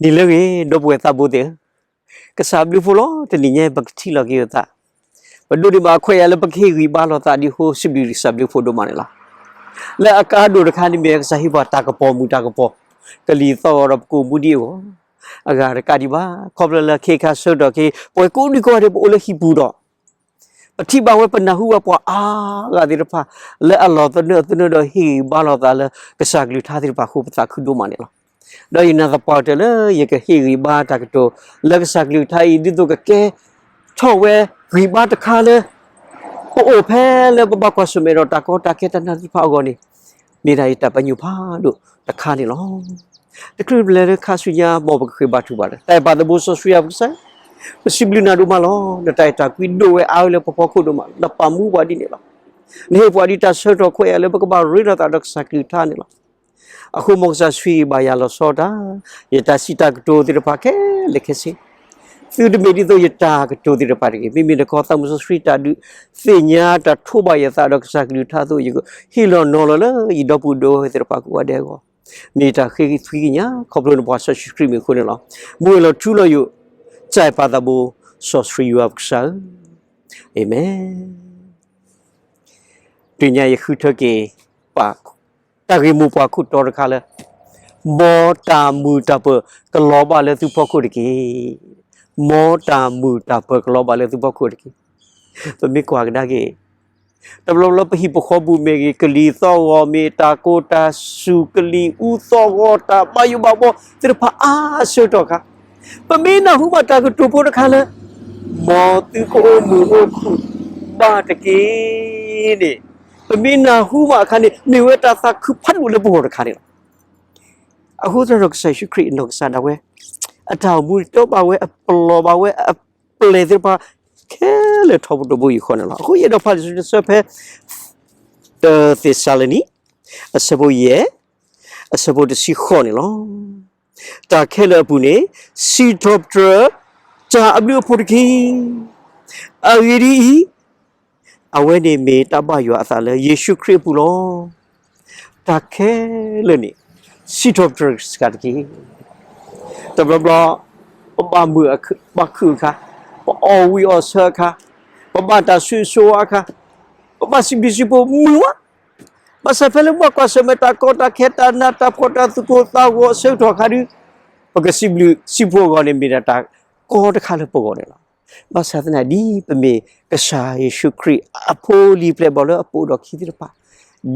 ဒ်လဲၣ်ဂ့ၤ ဒီပုၢ်ဝဲၢ်သးဘိသ့ၣ်ဧၢ, ကစၢ်အဘျုးအဖှိၣ်လီၤ. တနံၤညါပကထံၣ်လီၤက့ၤပသး, ပဒိးန့ၢ်ဘၣ်အခွဲးအယာ်လၢပကဟ့ၣ်ဂံၢ်ဘါလိာ်သးဒ်အဃိ စံးဘျုးကစၢ်အဘျုးအဖှိၣ်ဒိၣ်မးန့ၣ်လီၤ. လၢအကါဒိၣ်တခါန့ၣ်မ့ၢ် ကစၢ်ဟ့ၣ်ပှၤတၢ်ကပီၤမုာ်တၢ်ကပီၤ, ကလံၤသီၣ်ဂီၤဒီးပကအိၣ်မူဒ်အဂီၢ်, အဂၤတကးဒံးဘၣ်, ခီဖျိလၢခဲခါဆၢကတီၢ်ခဲအံၤ ပှၤကိးဒံကိးဂၤဒဲးပအိၣ်လၢဟံၣ်ပူၤဒီး ပထံၣ်ဘၣ်ဝဲပနၢ်ဟူဘၣ်ပှၤအါဂၤသ့ၣ်တဖၣ် လၢအလီၤသနၢၣ်အသနၢၣ်ဒီးဟ့ၣ်ဂံၢ်ဘါလိာ်သးလၢကစၢ်ကလုၢ်ကထါသ့ၣ်တဖၣ်အဃိ ပသးခုဒိၣ်မးန့ၣ်လီၤ. ဒီးယနာ်သပှၢ်တၢၢ်လၢယကဟ့ၣ်ဂံၢ်ဘါတၢ်ကတိၤ လၢကစၢ်ကလုၢ်ကထါအံၤ ဒ်သိးကကဲထီၣ်ဝဲဂံၢ်ဘါတခါလၢ ပအိၣ်ဖဲလၢပဘၣ်ကွၢ်ဆၢၣ်မဲာ်ဒီး တၢ်ကီတၢ်ခဲတၢ်နးသ့ၣ်တဖၣ်အဂီၢ်န့ၣ် မ့ၢ်ဒၣ်ယတၢ်ပညိၣ်ဖးဒိၣ်တခါန့ၣ်လီၤ. တချုးပလဲၤလၢခါဆူညါ မ်ပကဃ့ဘါထုကဖၣ်ဒီး တၢ်အဲၣ်ပၢ်သးဘိစီဆှံယွၤပကစၢ်, ပစံးဘျုးနၤဒိၣ်မးလီၤ. နတၢ်အဲၣ်တၢ်ကွံဒိၣ်ဝဲအါဝဲလၢပဖီခိၣ်ဒိၣ်မး, နပာ်မူပှၤဒ်န့ၣ်လီၤ. နဟ့ၣ်ပှၤဒ်တၢ်ဆၢကတီၢ်ခွဲးယာ်လၢပကဘၣ်ရ့လိာ်သးဒီးကစၢ်ကလုၢ်ကထါန့ၣ်လီၤ. အဃိမ်ကစၢ်ဆိၣ်ဂ့ၤဘၣ်ယၤလီၤဆီတၢ်, ယတၢ်စံးတၢ်ကတိၤသ့ၣ်တဖၣ်ခဲလၢာ်ခဲဆ့ သုတမ့ၢ်ဒ်သိးယတၢ်ကတိၤသ့ၣ်တဖၣ်တဂ့ၤ, မ့မ့ၢ်နကီၢ်သးမုၢ်စီဆှံတၢ်ဒုးသ့ၣ်ညါတၢ်ထိးဘၣ်ယသးဒီးကစၢ်ကလုၢ်ကထါအသိး ယကဟ့ၣ်လီၤနီၤလီၤလၢယဒီပုၢ်ဒီဝဲၢ်သ့ၣ်တဖၣ်ကိးဂၤဒဲးအဂီၢ်, မ့ၢ်တၢ်ဃ့ထွံကညး ခီဖျိနပှၤစီဆှံခရံာ်မံၤအဃိန့ၣ်လီၤ. မူဝဲလီၤထူလီၤယိာ် ကစၢ်ပၢ်သးဘိစီဆှံယွၤပကစၢ်ဧၢ, အၤမ့ၣ်. တနံၤညါယဃုထၢက့ၤ ပ တၢ်ဂ့ၢ်မိၢ်ပှၢ်ခိၣ်တီတခါလၢ မ်တၢ်မုာ်တၢ်ပၢၤကလီၤဘၣ်လၢသုဖီခိၣ်တက့ၢ်. မ်တၢ်မုာ်တၢ်ပၢၤကလီၤဘၣ်လၢသုဖီခိၣ်တက့ၢ်. ပမ့ၢ်ကွၢ်ကဒါက့ၤ တဘျီဘျီပဟံၣ်ပဃီပူၤမ့ၢ်ဂ့ၤ, ကလံၤသီၣ်ဂီၤမ့ၢ် တၢ်ကိၢ်တၢ်စူၢ် ကလံၤအူသီၣ်ဂီၤ တၢ်ဘၣ်ယိၣ်ဘၣ်ဘှီသ့ၣ်တဖၣ်အါအဆၢကတီၢ်အခါ, ပမ့ၢ်နၢ်ဟူဘၣ်တၢ်ကတိၤဖိတခါလၢ မ်သုကအိၣ်မုာ်အိၣ်ခုၣ်ဘၣ်တက့ၢ်န့ၣ်, ပမ့ၢ်နၢ်ဟူဘၣ်အခါန့ၣ် မ့ၢ်ဝဲတၢ်သးခုဖးဒိၣ်လၢပဂီၢ်တခါန့ၣ်လီၤ. အဃိသတးဒီး ကစၢ်ယ့ၣ်ၡူးခရံာ်အနီၢ်ကစၢ်ဒၣ်ဝဲ အတၢ်အိၣ်မူတီဘၣ်ဝဲ အပလီၢ်ဘၣ်ဝဲ အပျဲၢ်သ့ၣ်တဖၣ်ခဲလၢာ်ထီဘိတဘိယူၢ်ဃီန့ၣ်လီၤ. အဃိယအဲၣ်ဒိးဖးလံာ်စီဆှံတဆၢဖဲ တၢ သ့းစၤလနံ အဆၢဖိယဲၢ် အဆၢဖိတဆံဃိးန့ၣ်လီၤ. တၢ်ခဲလၢာ်အပူၤန့ၣ် စံးထီၣ်ပတြၢၤ တၢ်အဘျုးအဖှိၣ်တက့ၢ်. အဂ့ၢ်ဒ်အံၤ, အဝဲန့ၣ်မ့ၢ်တၢ်ဘၣ်ယွၤအသးလၢယ့ၣ်ၡူးခရံာ်အပူၤလီၤ. တၢ်ခဲလၢာ်န့ၣ် စံးထီၣ်ပတြၢၤစှၤတက့ၢ်. တဘျီဘျီ ပဘၣ်မုာ်ဘၣ်ခုၣ်အခါ, ပအီၣ်ဝံၤအီၣ်ဆၢအခါ, ပဘၣ်တၢ်ဆိၣ်ဂ့ၤဆိၣ်ဝါအခါ, ပဘၣ်စံးဘျုးစံးဖှိၣ်မုာ်ဝဲ, ဘၣ်ဆၣ်ဖဲလၢပဘၣ်ကွၢ်ဆၢၣ်မဲာ်တၢ်ကီတၢ်ခဲတၢ်နးတၢ်ဖှီၣ်တၢ်သူၣ်ကိၢ်သးဂီၤအဆၢကတီၢ်အခါဒီး ပကစံးဘျုးစံးဖှိၣ်အဂီၢ်န့ၣ် မ့ၢ်ဒၣ်တၢ်ကီတခါလၢပဂီၢ်န့ၣ်လီၤ. ဘၣ်ဆၣ်သနာ်က့ ပမ့ၢ်ကစၢ်ယ့ၣ်ၡူးခရံာ်အဖိလံၤပျဲၢ်ဘီၣ်လၢအပိာ်ဒီးခံသ့ၣ်တဖၣ်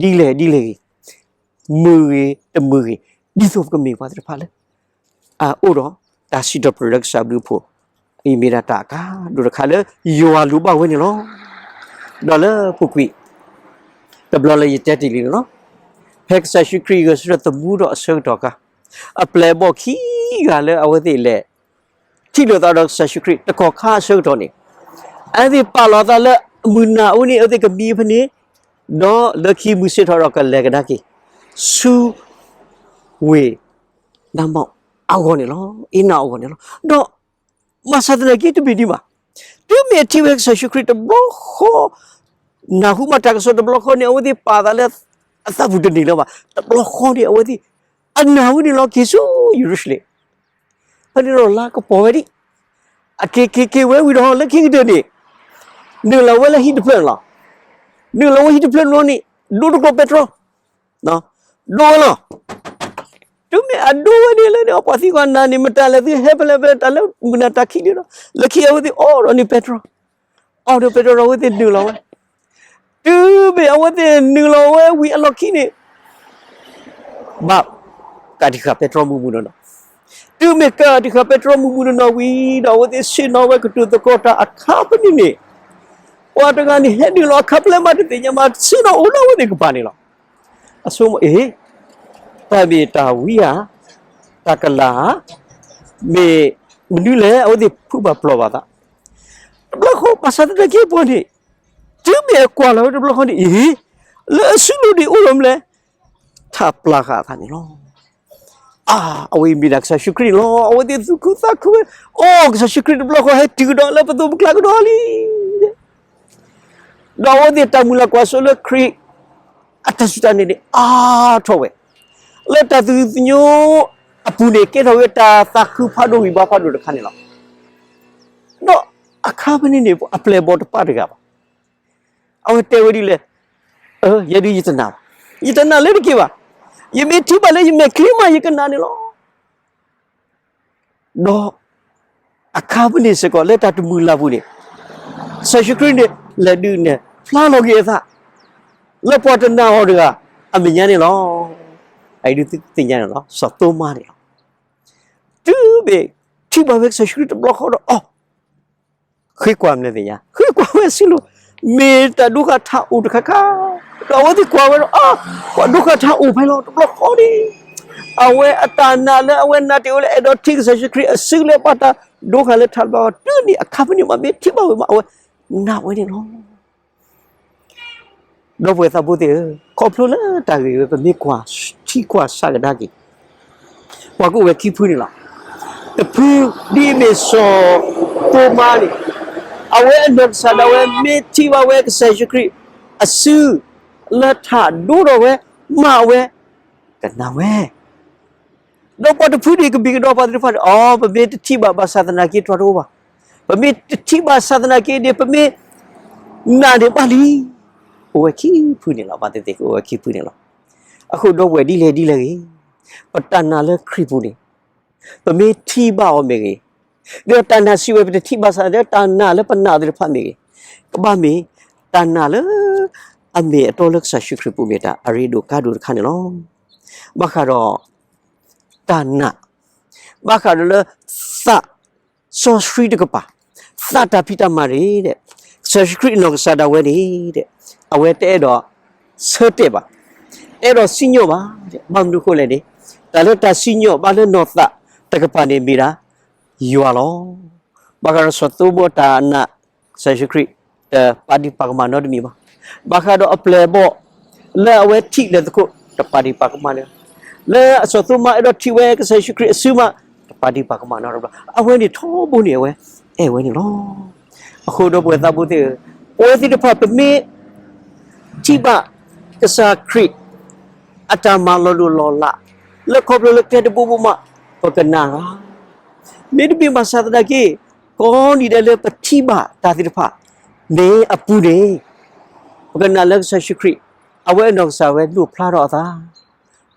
ဒ်လဲၣ်ဒ်လဲၣ်ဂ့ၤ, မုာ်ဂ့ၤတမုာ်ဂ့ၤ, ဒ်သိးပကမ့ၢ်ပှၤသ့ၣ်တဖၣ်လၢ အအိၣ်ဒီးတၢ်စံးထီၣ်ပတြၢၤလၢကစၢ်အဘျုးအဖှိၣ်, အံၤမ့ၢ်ဒၣ်တၢ်အကါဒိၣ်တခါလၢယွၤလိၣ်ဘၣ်ဝဲန့ၣ်လီၤ. ဒီးလၢပူၤကွံာ် တဘျီလၢယတဲတ့ၢ်လံန့ၣ်လီၤ. ဖဲကစၢ်ယ့ၣ်ၡူးခရံာ်ဂဲၤဆၢထၢၣ်သမူထီၣ်အဆၢကတီၢ်အခါ, အပျဲၢ်အဘီၣ်ခံဂၤလၢအဝဲသ့ၣ်လဲၤ ထံၣ်လိာ်သးဒီးကစၢ်ယ့ၣ်ၡူးခရံာ်တကီၢ်ခါအဆၢကတီၢ်န့ၣ်, အဝဲသ့ၣ်ပာ်လီၤသးလၢအမုၢ်နၤအဝဲန့ၣ် အဝဲသ့ၣ်ကမံဖဲန့ၣ်, ဒီးလၢခံမုၢ်ဆ့ၣ်ထီၣ်ဒီးကလဲၤကဒါက့ၤ ဆူ ဝ့ၢ်နါမီၣ်အဂီၢ်န့ၣ်လီၤ, အ့နါအဂီၢ်န့ၣ်လီၤ. ဒီး ဘၣ်ဆၣ်သနာ်က့တမ့ၢ်ဒံးဘၣ်, တုၤမ့ၢ်အထံၣ်ဝဲကစၢ်ယ့ၣ်ၡူးခရံာ်တဘျီဃီ, နၢ်ဟူဘၣ်တၢ်ကစီၣ်တဘျီဃီန့ၣ် အဝဲသ့ၣ်ပာ်သးလၢအသးပူၤတန့ၢ်လၢၤဘၣ်. တဘျီဃီန့ၣ် အဝဲသ့ၣ် အနၢ်ဝဲန့ၣ်လီၤက့ၤဆူယရူၤၡလ့ၣ်, ဖဲန့ၣ်ဒီးလါကပီၤဝဲဒံး, အက့ၤက့ၤက့ၤဝဲဝံၤဒီးလၢခံကတၢၢ်န့ၣ်, နုာ်လီၤဝဲလၢဟံၣ်တဖျၢၣ်န့ၣ်လီၤ. နုာ်လီၤဝဲဟံၣ်တဖျၢၣ်န့ၣ် ဒိတကျိၤပဲတြီ ဒိဝဲလီၤ. တုၤမ့ၢ်အဒိဝဲန့ၣ်လၢန့ၣ် ပှၤသံကွၢ်နၤန့ၣ် မတၤလဲၣ်သုဟဲဖဲလဲၣ်ဖဲလဲၣ် တၢ်လၢမုၢ်နၤတၢ်ခံးန့ၣ်ဒီး လၢခံအဝဲသ့ၣ်အိၣ်ဒီးန့ၣ်ပဲတြီ, အိၣ်ဒီးပဲတြီဒီးအဝဲသ့ၣ်နုာ်လီၤဝဲ, တုၤမ့ၢ်အဝဲသ့ၣ်နုာ်လီၤဝဲဝံၤအလီၢ်ခံန့ၣ် ဘၣ်ကးတံာ်ဃာ်ပဲတြီမုၢ်မုၢ်နီၢ်နီၢ်, တုၤမ့ၢ်ကးတံာ်ဃာ်ပဲတြီမုၢ်မုၢ်နီၢ်နီၢ်ဝံၤဒီး အဝဲသ့ၣ်ဆ့ၣ်နီၤဝဲကတိၤသကိးတၢ်အခါဖဲန့ၣ်န့ၣ်, ပှၤတဂၤန့ၣ် ဟဲနုာ်လီၤအခါဖဲလဲၣ်မးတသ့ၣ်ညါမး ဆ့ၣ်နီၤအိၣ်လၢအဝဲသ့ၣ်ကပၤန့ၣ်လီၤ. အဆိကမိၣ်အ့ၣ်, တၢ်မ့ၢ်တၢ်ဝံဧါ, တၢ်ကလၤဧါ, မ့ၢ်မနုၤလဲၣ် အဝဲသ့ၣ်ဖုးဘၣ်ပျီၢ်ဘၣ်သး, တဘျီဃီဘၣ်ဆၣ်သနာ်က့ပှၤန့ၣ်, တုၤမ့ၢ်အကွၢ်လီၤဝဲတဘျီဃီန့ၣ် အ့ၣ်, လၢအစုလိၤန့ၣ်အိၣ်ဒီးမနုၤလဲၣ်, ထးပျၢ်ဃာ်အသးန့ၣ်လီၤ. အါ, အဝဲအံၤမ့ၢ်ဒၣ်ကစၢ်ယ့ၣ်ၡူးခရံာ်န့ၣ်လီၤ. အဝဲသ့ၣ်သူၣ်ခုသးခုဝဲ, အိၣ်ကစၢ်ယ့ၣ်ၡူးခရံာ်တဘျီဃီဟဲတုၤကဒီးလၢပသိးပကျါကဒီးလံ ဒီးအဝဲသ့ၣ်တၢ်မုၢ်လၢ်ကွၢ်စိလၢခရံာ်အတၢ်စူၢ်တၢ်နာ်န့ၣ် အါထီၣ်ဝဲ, လၢတၢ်သူၣ်သညိ အပူၤန့ၣ် ကဲထီၣ်ဝဲတၢ်သးခုဖးဒိၣ်ဂံၢ်ဘါဖးဒိၣ်တခါန့ၣ်လီၤ. ဒီးအခါဖဲန့ၣ်န့ၣ် အပျဲၢ်အဘီၣ်တပၣ်တဂၤဘၣ်. အဝဲတဲဝဲဒ်လဲၣ်, ယဲဒၣ်ယတနာ်ဘၣ်, ယတနာ်လၢတက့ၢ်ဘၣ်, ယမ့ၢ်ထံၣ်ဘၣ်လၢယမဲာ်ချံမး ယကနာ်န့ၣ်လီၤ. ဒီးအခါဖဲန့ၣ်စ့ၢ်ကီး လၢတၢ်တမုာ်လၤပူၤန့ၣ် ကစၢ်ယ့ၣ်ၡူးခရံာ်န့ၣ် လဲၤဒုးနဲၣ်ဖျါလီၤက့ၤအသး လၢပှၤတနာ်အီၤတဂၤအမဲာ်ညါန့ၣ်လီၤ. အအံၤဒုးသုသ့ၣ်ညါန့ၣ်လီၤ, စီၤသိမါန့ၣ်လီၤ. တုၤမ့ၢ်ထံၣ်ဘၣ်ဝဲကစၢ်ယ့ၣ်ၡူးခရံာ်တဘျီဃီဒီး အီၤ ဃ့ကွၢ်မနုၤသ့ၣ်ညါ, ဃ့ကွၢ်ဝဲအစုလိၤ, မ့ၢ်တၢ်ဒိဃာ်ထးအိၣ်တခါခါ, ဒီးအဝဲသ့ၣ်ကွၢ်ဝဲဒီး အါ, ပှၤဒိဃာ်ထးအိၣ်ဖဲလီၤတဘျီဃီန့ၣ်, အဝဲအတၢ်နာ်လၢအဝဲနာ်တ့ၢ်ဝဲလၢအဲၣ်ဒိးထံၣ်ကစၢ်ယ့ၣ်ၡူးခရံာ်အစုလၢဘၣ်တၢ်ဒိဃာ်လၢထးတဘျီဃီ တုၤန့ၣ်အခါဖဲန့ၣ်မး မ့ၢ်ထံၣ်ဘၣ်ဝဲမး အဝဲနာ်ဝဲန့ၣ်လီၤ. ဒီပုၢ်ဝဲၢ်သးဘိသ့ၣ်ဧၢ, ခီဖျိလၢတၢ်ဂ့ၢ်ဝဲ ပမ့ၢ်ကွၢ်ထံကွၢ်ဆးကဒါက့ၤ ပှၤကအိၣ်ဝဲခံဖုန့ၣ်လီၤ. တဖုဒ်အမ့ၢ်စီၤသိမါန့ၣ်, အဝဲအနီၢ်ကစၢ်ဒၣ်ဝဲ မ့ၢ်ထံၣ်ဘၣ်ဝဲကစၢ်ယ့ၣ်ၡူးခရံာ်အစု လၢထးဒိဒီးဝဲ မၤအဝဲ ကနာ်ဝဲ ဒီးပှၤတဖုန့ၣ် ကဘၣ်ကဒီးပှၤသ့ၣ်တဖၣ်န့ၣ်, အီ ပမ့ၢ်တထံၣ်ဘၣ်ဘၣ်ဆၣ်သနာ်က့ တြီတအိၣ်ဘၣ်, ပမ့ၢ်တထံၣ်ဘၣ်ဆၣ်သနာ်က့န့ၣ် ပမ့ၢ်နာ်န့ၣ်ဘၣ်လံ. အိၣ်ဝဲခံဖုန့ၣ်လီၤ, ပှၤသ့ၣ်သ့ၣ်ကအိၣ်ဝဲခံဖုန့ၣ်လီၤ. အဃိဒီပုၢ်ဝဲၢ်ဒ်လဲၣ်ဒ်လဲၣ်ဂ့ၤ, ပတၢ်နာ်လၢခရံာ်ပူၤန့ၣ် ပမ့ၢ်ထံၣ်ဘၣ်အီၤမ့ၢ်ဂ့ၤ, ဒီးတၢ်နာ်စံးဝဲ ပတထံၣ်ဘၣ်ဆၣ်သနာ်က့ တၢ်နာ်လၢပနာ်သ့ၣ်တဖၣ်မ့ၢ်ဂ့ၤ, ကဘၣ်မ့ၢ်တၢ်နာ်လၢ အမ့ၢ်အတီလၢကစၢ်ယ့ၣ်ၡူးခရံာ်ပူၤမ့ၢ်တၢ်အရ့ဒိၣ်ကါဒိၣ်တခါန့ၣ်လီၤ. ဘၣ်ဃးဒီး တၢ်နာ်, ဘၣ်ဃးဒီးလၢ သးစီဆှံတကပၤ, သးတၢ်ဖံးတၢ်မၤန့ၣ် ကစၢ်ယ့ၣ်ၡူးခရံာ်အနီၢ်ကစၢ်ဒၣ်ဝဲန့ၣ် အဝဲတအဲၣ်ဒိးဆၢတဲာ်ဘၣ်, တအဲၣ်ဒိးစံၣ်ညီၣ်ဘၣ်, ဘၣ်မနုၤအဃိလဲၣ်န့ၣ်, တၢ်လၢတၢ်စံၣ်ညီၣ်ဘၣ်လၢနီၢ်သးတကပၤန့ၣ်မ့ၢ်ဒၣ် ယွၤလီၤ. ဘၣ်ဃးဒီးစီၤသိမါတၢ်နာ် ကစၢ်ယ့ၣ်ၡူးခရံာ် တပာ်ဒံးပာ်ကမၣ်နီတမံၤဘၣ်. ဘၣ်ဃးဒီးအပျဲၢ်အဘီၣ် လၢအဝဲထံၣ်လဲၤသကိး တပာ်ဒံးပာ်ကမၣ်န့ၣ်, လၢအစီၤသိမါအဲၣ်ဒိးထံၣ်ဝဲကစၢ်ယ့ၣ်ၡူးခရံာ်အစုမး တပာ်ဒံးပာ်ကမၣ်နီတဘျီ. အဝဲန့ၣ်ထီဘိန့ၣ် အဝဲအဲၣ်ဝဲန့ၣ်လီၤ. အဃိဒီပုၢ်ဝဲၢ်သးဘိသ့ၣ်ဧၢ, ပဝဲသ့ၣ်တဖၣ် ပမ့ၢ်ထံၣ်ဘၣ်ကစၢ်ခရံာ် အတၢ်မၤလီၤလိၢ်လီၤလး လၢခီဖျိလၢကျဲတဘိဘိမး ပကနာ်ဧါ. မ့တမ့ၢ်ဘၣ်ဆၣ်သနာ်က့ ကိးနံၤဒဲးလၢပထံၣ်ဘၣ်တၢ်သ့ၣ်တဖၣ် မ့ၢ်အပူၤန့ၣ် ပကနာ်လၢကစၢ်ယ့ၣ်ၡူးခရံာ် အဝဲအနီၢ်ကစၢ်ဝဲလိၣ်ဖျါထီၣ်အသး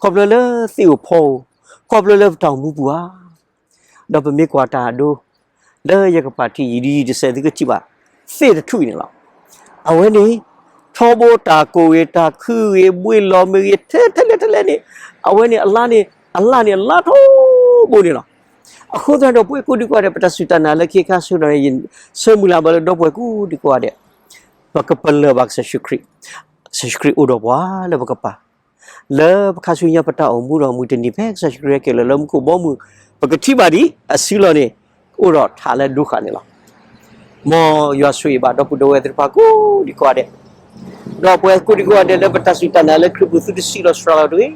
ခီဖျိလၢသ့ၣ်ဧိၤဖီဧိၤ, ခီဖျိလၢပတၢ်အိၣ်မူပူၤဧါ. ဒီးပမ့ၢ်ကွၢ်တၢ်အဒိ လၢယကပာ်ထံၣ် ယံာ်ဒံးယံာ်တစဲးသုကထံၣ်ဘၣ် သ့ၣ်တထူၣ်အံၤန့ၣ်လီၤ. အဝဲန့ၣ် ထီဘိတၢ်ကိၢ်ဂ့ၤ တၢ်ခုဂ့ၤ ဘှ့ၣ်လီၤမ့ၢ်ဂ့ၤ ထဲထဲလဲၣ်ထဲလဲၣ်န့ၣ် အဝဲန့ၣ်အလါန့ၣ် အလါန့ၣ် အလါထီဘိန့ၣ်လီၤ. အဃိသတးဒီး ပဝဲကိးဒံကိးဂၤဒဲး ပတၢ်စူၢ်တၢ်နာ်လၢခံခါဆူညါန့ၣ် ယဆၢမုၢ်လၢ်ဘၣ်လၢ ဒီပုၢ်ဝဲၢ်ကိးဒံကိးဂၤဒဲး ပကပလၢၢ်ဘၣ်ကစၢ်ယ့ၣ်ၡူးခရံာ်, ကစၢ်ယ့ၣ်ၡူးခရံာ်အိၣ်ဒီးပှၤလၢပကပၤ လၢပခါဆူညါပတၢ်အိၣ်မူဒီး မုၢ်တနံၤဖဲကစၢ်ယ့ၣ်ၡူးခရံာ်ဟဲက့ၤလီၤလၢမူခိၣ်ဘီမုၢ် ပကထံၣ်ဘၣ်ဒံးအစုလီၤန့ၣ် အိၣ်ဒီးထးလၢဒိဃာ်န့ၣ်လီၤ. မ်ယွၤဆိၣ်ဂ့ၤဘၣ်ဒီပုၢ်ဒီဝဲၢ်သ့ၣ်တဖၣ်ကိးဒံကိးဂၤဒဲး, ဒီးပဝဲကိးဒံကိးဂၤဒဲးလၢပတၢ်စူၢ်တၢ်နာ်လၢခရံာ်ပူၤ သုတစံးလီၤစှၤလီၤတဂ့ၤ,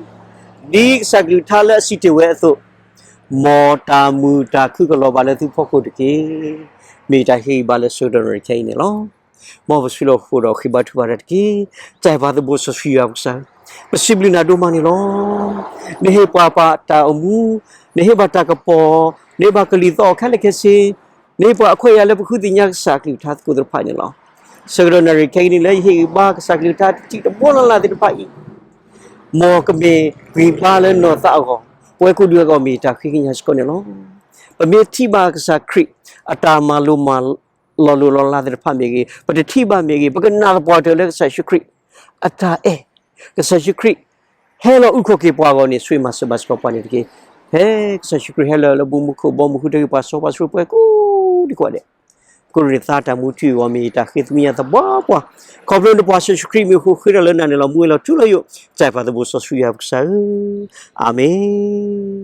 ဒ်ကစၢ်ကလုၢ်ကထါလၢအစံးတ့ၢ်ဝဲအသိး, မ်တၢ်မုာ်တၢ်ခုကလီၤဘၣ်လၢသုဖီခိၣ်တက့ၢ်. မ့ၢ်တၢ်ဟ့ၣ်ဂံၢ်ဘါလၢစိၤဒိၣ်နရံၣ်ခဲအံၤန့ၣ်လီၤ. မ်ပဆူးလီၤဃိာ်ဒီးဃ့ဘါထုကဖၣ်တၢ်တက့ၢ်. တၢ်အဲၣ်ပှၤသဘိစီဆှံယွၤပကစၢ်, ပစံးဘျုးနၤဒိၣ်မးန့ၣ်လီၤ. နဟ့ၣ်ပှၤဘၣ်တၢ်အိၣ်မူ, နဟ့ၣ်ဘၣ်တၢ်ကပီၤ, နဟ့ၣ်ဘၣ်ကလံၤသီအီၤခဲလၢာ်ခဲဆ့, နဟ့ၣ်ပှၤအခွဲးအယာ်လၢပဃုသ့ၣ်ညါကစၢ်ကလုၢ်ကထါသကိးသ့ၣ်တဖၣ်န့ၣ်လီၤ. ဆၢကတီၢ်နၣ်ရံၣ်ခဲအံၤန့ၣ် လၢယဟ့ၣ်ဂံၢ်ဘါကစၢ်ကလုၢ်ကထါတထံၣ်တဘိလၢ်လၢ်သ့ၣ်တဖၣ်အံၤ, မ်ကမ့ၢ်ဂံၢ်ဘါလၢနီၢ်သးအဂီၢ်, ပဝဲကိးဒံကိးဂၤမ့ၢ်တၢ်ဃ့ကညးစ့ၢ်ကီးန့ၣ်လီၤ. ပမ့ၢ်ထံၣ်ဘၣ်ကစၢ်ခရံာ် အတၢ်မၤလိမၤ လီၤလိၢ်လီၤလးသ့ၣ်တဖၣ်မ့ၢ်ဂ့ၤ, ပတထံၣ်ဘၣ်မ့ၢ်ဂ့ၤ, ပကနာ်သပှၢ်တၢၢ်လၢကစၢ်ယ့ၣ်ၡူးခရံာ် အတၢ်အဲၣ်, ကစၢ်ယ့ၣ်ၡူးခရံာ် ဟဲလီၤအုၣ်ခီၣ်က့ၤပှၤအဂီၢ်န့ၣ် ဆိၣ်ဂ့ၤမၤစၢၤဘၣ်စ့ၢ်ကီးပှၤန့ၣ်တက့ၢ်. ဖဲကစၢ်ယ့ၣ်ၡူးခရံာ်ဟဲလီၤလၢမူခိၣ်ဘီမုၢ် ဃုထၢက့ၤပှၤစီပှၤဆှံပဝဲကိးဒံကိးဂၤဒဲး, ကရ့ၣ်သးတၢ်မူထူအဂီၢ် မ့ၢ်တၢ်ဃ့သကွံာ်ညါသပှၢ်ပှၢ်, ခီဖျိနပှၤကစၢ်ယ့ၣ်ၡူးခရံာ်မ့ၢ်ဟူးဃ့ထီၣ်လၢနၤန့ၣ်လီၤ. မူဝဲလီၤထူလီၤယိာ်, တၢ်အဲၣ်ပှၤသဘိစီဆှံယွၤပကစၢ်ဧၢ, အၤမ့ၣ်.